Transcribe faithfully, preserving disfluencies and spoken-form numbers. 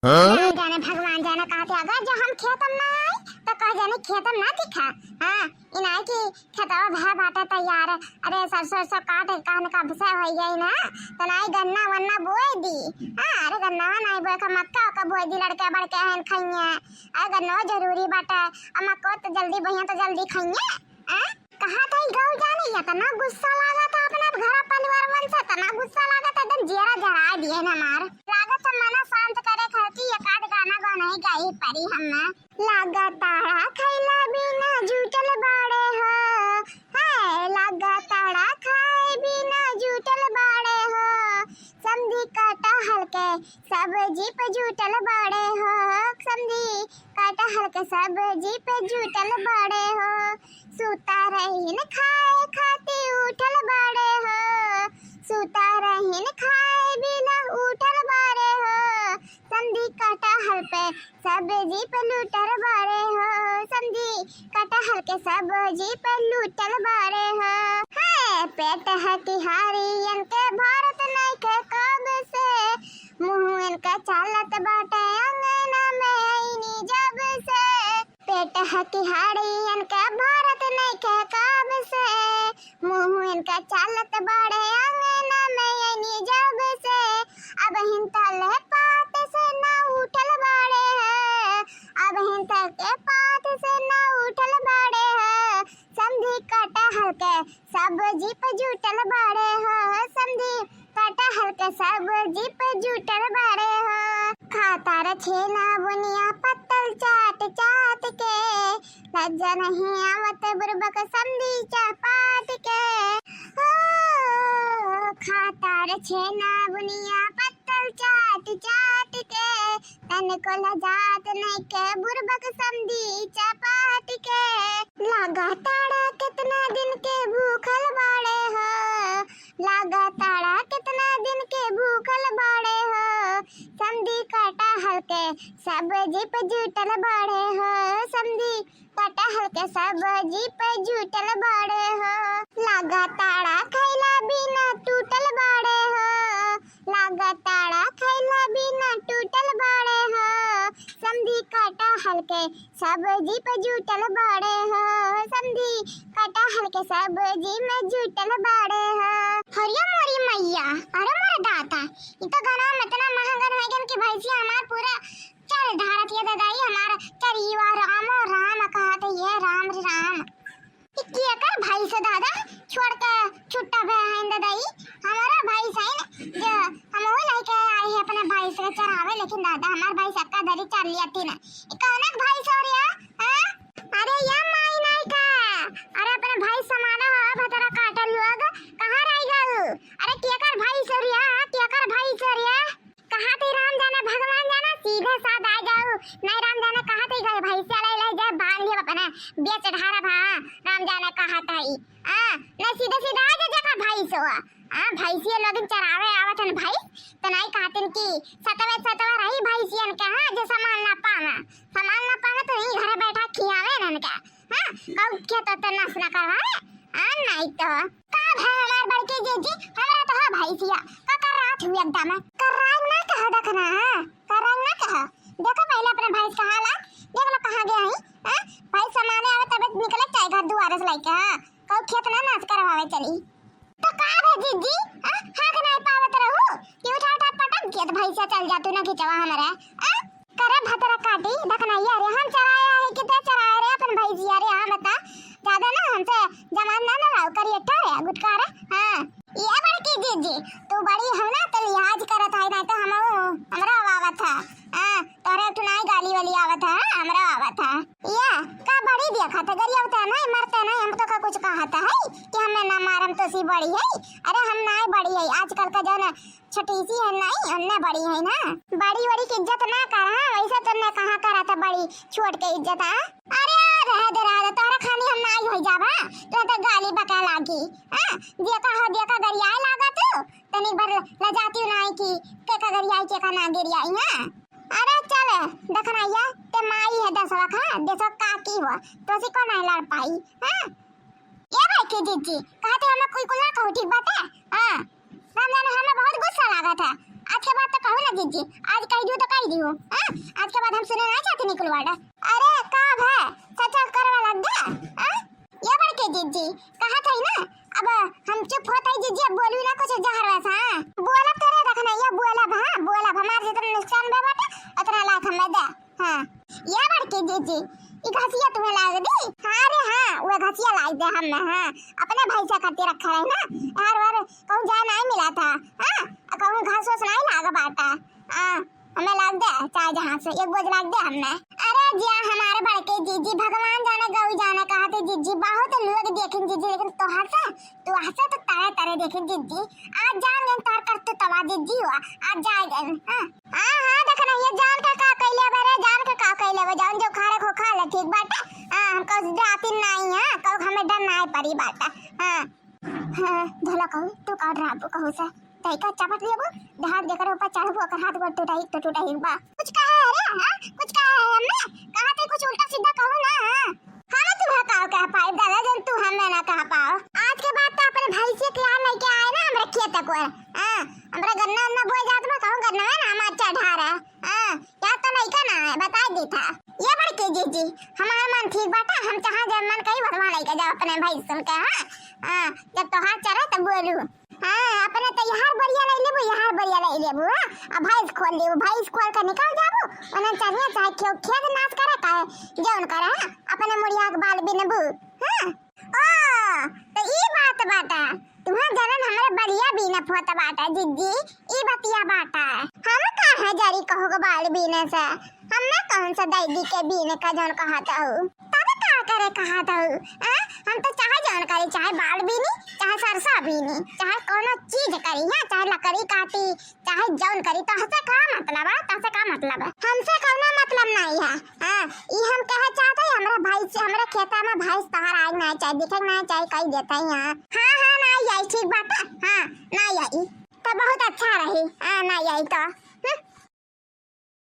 हाँ? जाने भगवान जाने कहाँ थे, अगर जो हम खेतम ना आई तो कह जाने खेतम ना दिखा। हाँ, इनाई की खेतवा भय बाटे तैयार। अरे सरसों, सरसों काट कहन का विषय हो गई ना, तो नाई गन्ना वन्ना बोए दी। हाँ, अरे गन्ना नाई बोए का मक्का ओका बोए दी, लड़के बड़के हैं खाइए। अरे गन्ना जरूरी बाटे, अब मक्का तो जल्दी बहिया तो जल्दी खाइए। हाँ? कहा था ई गऊ जाने, इतना गुस्सा लागा था अपना घर परिवार मन से, इतना गुस्सा लागा था, एकदम जियरा जरा दिए ना मार। लागत है मना शांत करे खातिर एक आध गाना गौनाई गाई परी हमें। लागा ताड़ा खैला बिना जूटल बाड़े हो, है, लागा ताड़ा खाए बिना जूटल बाड़े हो, समधी कटहल के सब्जी पे जूटल बाड़े हो, समधी कटहल के सब्जी पे जूटल बाड़े हो, सुता रहीन खाए खातिर उठल बाड़े हो, सुता रहीन खाए बिना उठल बाड़े हो, समधी कटहल पे सब्जी पे लूटल बाड़े हो, समधी कटहल के सब्जी पे लूटल बाड़े हो। है पेट है तिहारियन के भारत नइखे कब से, मुँह इनका चालत बाटे अंगना में आईनी जब से। पेट है तिहारियन के भारत नइखे कब से, मुँह इनका चालत बाड़े अंगना में आईनी जब से। अब हिन तले पात से ना उठल बाड़े है, अब हिन तले पात से ना उठल बाड़े है, समधी कटहल के सब्जी पे जूटल बाड़े हो, समधी कटहल के सब्जी पे जूटल बाड़े हो। खाता रे छेना बुनिया पत्तल चाट चाट के, लज्जा नहीं आवत बुरबक समधी चपाट के। हो, खाता रे छेना बुनिया पत्तल चाट चाट के, तनको लजात नइखे बुरबक समधी चपाट के। लागा ताड़ा कितना दिन के भूखल बाड़े हो, लागा ताड़ा कितना दिन के भूखल बाड़े हो, समधी कटहल के सब्जी पे जूटल बाड़े हो, समधी कटहल के सब्जी पे जूटल बाड़े हो। लागा ताड़ा खैला बिना टूटल बाड़े हो, लागा ताड़ा खैला बिना टूटल बाड़े हो, समधी कटहल के सब्जी पे जूटल बाड़े हो, समधी कटहल के सब्जी में जूटल बाड़े हो। हरिया मोरी मैया, अरे मोरे दाता, ई तो गनवा में इतना महंगा रह गन कि भैंसिया हमार पूरा चर ढारत ये दादा, ई हमार चरीवा रामो राम कहत ये राम रे राम। ई केकर भैंस दादा छोड़ के छुट्टा भे हैं दादा, ई हमारा भैंस है न, जो हम वो लेके आए हैं अपने भैंस के चरावे, लेकिन दादा हमार भैंस अक्का दरी चर लिया थी ना। ई कौनक भैंस हो रिया, हैं? अरे या माई नाई का, अरे अपने भैंस समाना हो भतरा काटल लोग, कहाँ रह गऊ? अरे केकर भैंस हो रिया, केकर भैंस हो रिया? कहा थे राम जाने भगवान जाने, सीधे साध आ जाऊ। नहीं राम जाने कहा थे गए भैंसिया ले ले जाए, बांध लिया अपने बेच ढारा भा। राम जाने कहा था ई। आ, नहीं सीधे सीधे आ जा जेकर भैंस हो। आ, भैंसिया लोगिन चरावे आवत हन भैंस, तो नहीं कहतिन कि सतवे सतवे रही भैंसियन के, हाँ, जे सामान ना पावे, सामान ना पावे तो यहीं घर बैठा खियावे इनके। हाँ, कहू खेत तो नाश ना करवावे। आ, नहीं तो। का भे हमार बड़की जीजी, हमरा तो हो भैंसिया, का कर रहा थी एकदम? कर रहा ना कहा देखना, हाँ? कर रहा ना कहा। देखो पहले अपने भैंस का हालत, देख लो कहाँ गया है, हाँ? भैंस समाने आवे तबे निकले चाहे घर दुआरे से लेके, हाँ? कहू खेत ना नाश करवावे चली। तो का भे जीजी, हाँ? हाँक नहीं पावत रहू कि उठा उठा पटक के तो भैंसिया चल जातू ना खिंचवा हमारे, हाँ? करे भतरा काटी, देखना ये रे, हम चराए है कि ते चराए रे अपन भैंसिया रे, हाँ बता, ज्यादा ना हमसे जमान ना ना लाओ, करिए रे, गुटका रे, हाँ। ये बड़की जीजी, तू बड़ी हो ना, तो लिहाज करत है, नहीं तो हम, हमरा आवत है, हाँ, तोरे एक ठो नाई गाली वाली आवत है, हाँ, हमरा आवत है। या, का बड़ी देखा था, गरियावता नहीं, मरता नहीं, हम तो का कुछ कहा था है कि हमें ना मारम तो सी बड़ी है, अरे हम नाई बड़ी है, आजकल का जो ना छोटी सी है नहीं, उनने बड़ी है ना। बड़ी बड़ी की इज्जत ना कर, हाँ? वैसे तुमने कहाँ करा था बड़ी छोट के इज्जत, हाँ? अरे आ रहे दे, रहे दे, तोहरा खानी हम नाई होई जाब, हाँ? तो तो गाली बका लागी, हाँ? दिया का हो, दिया का गरियाए लागा तू, तनी भर लजाती नाई की, के का गरियाई, के का ना गरियाई, हाँ? अरे चल, देखना ये, ते माई है दसवा खा, दसवा काकी हो, तो सी को नहीं लड़ पाई, हाँ? ए भाई के जीजी, कहा थे हमें कोई कुल ना कहू, ठीक बात है? हाँ, राम जाने हमें बहुत गुस्सा लगा था। आज के बाद तो कहू ना जिज्जी, आज कह दियो तो कह दियो, हाँ? आज के बाद हम सुने ना चाहते निकुल वाडा। अरे का भा, सच करे वाला दे, हाँ? ये बड़के जिज्जी, कहा था ना, अब हम चुप होत है जिज्जी, अब बोलू ना कुछ जहर वैसा, हाँ? बोलब करे रखना, ये बोलब, हाँ, बोलब, हमारे जितना नुकसान बे बाटे, उतना लायक हमें दे। हाँ, ये बड़के जिज्जी, ई घसिया तुम्हें लाग दी? हाँ रे हाँ, वो घसिया लाग दे हमें, हाँ, अपने भैंसा खातिर रखा रहे ना, यार वार कहूँ जाए नहीं मिला था, हाँ, कहूँ घास वास नहीं लाग बाटा, हाँ, हमें लाग दे, चाहे जहाँ से एक बोझ लाग दे हमें। अरे जिया हमारे बड़के जिज्जी, भगवान जाने गौ जाने कहा थे जिज्जी, बहुत लोग देखें जिज्जी, लेकिन तोहर से, तोहर से तो तरह तरह देखें जिज्जी, आज जान गए तोहर करते तवा जिज्जी हुआ, आज जाए गए, हाँ। हाँ, हाँ, देख ना, ये जान के का कैले बा रे, जान के का कैले बा, जान जो खा रहे खो खा ले, ठीक बाटे। हाँ, हमको जातिन नहीं है, कहू हमें डर नहीं पड़ी बाटे। हाँ, हाँ, धोला कहू, तू का डराबू कहू से, तई का चपट लेबू, जहाँ जेकर ऊपर चढ़बू, ओकर हाथ गोड़ टूटा ही तो टूटा ही बा। कुछ कहे है रे, हाँ? कुछ कहे है हमने? कहा थे कुछ उल्टा सीधा कहू ना, हाँ? हम तुम्हें का कह पाए दादा, जन तू हमें ना कह पाओ। आज के बाद तो अपने भैंसिया के यहाँ लेके आए ना, हमरे खेत को, हाँ? हमरा गन्ना उन्ना बोए जात बा, कहूँ गन्ना में ना हमार चढ़ा रहा। हाँ, क्या तो लइका ना है, बताई दी था। ये बड़के जिज्जी, हमारा मन ठीक बाटा, हम जहाँ जब मन कही, वहाँ लइका जाओ अपने भैंस सुन के, हाँ? हाँ, जब तोहार चरे तब बोलू। हाँ, अपने तो यहाँ बढ़िया ले लेबू, यहाँ बढ़िया ले लेबू, हाँ? अब भैंस खोल लेबू, भैंस खोल के निकल जाबू, उन्हें चढ़िया चाहे क्यों खेत नाश करे, काहे जौन करे, हाँ? अपने मुड़िया के बाल बिनबू, हाँ? ओ, तो ई बात बाटा। तुम्हार जनन हमरे बलिया बीनत होत बाटा, जिज्जी, ई बतिया बाटा। हम काहे जरी कहू के बाल बीने से? हमें कौन सा दैदी के बीने का जौन कहत हऊ? तब का करे कहत हऊ? आ? हम तो चाहे जौन करी, चाहे बाल बीनी, चाहे सरसा बीनी, चाहे कौनो चीज करी, हाँ, चाहे लकड़ी काटी, चाहे जौन करी, तोहसे का मतलब है? तोहसे का मतलब है? हमसे कौनो मतलब नहीं है। हाँ, ई हम कहे चाहते हैं, हमरा भैंस, हमरा खेता में भैंस तोहर आए ना चाहे, दिखे ना चाहे, कही देते हैं। हाँ, हाँ, हाँ, ना आई, ठीक बात है। हाँ, ना आई तो बहुत अच्छा रही। हाँ, ना आई तो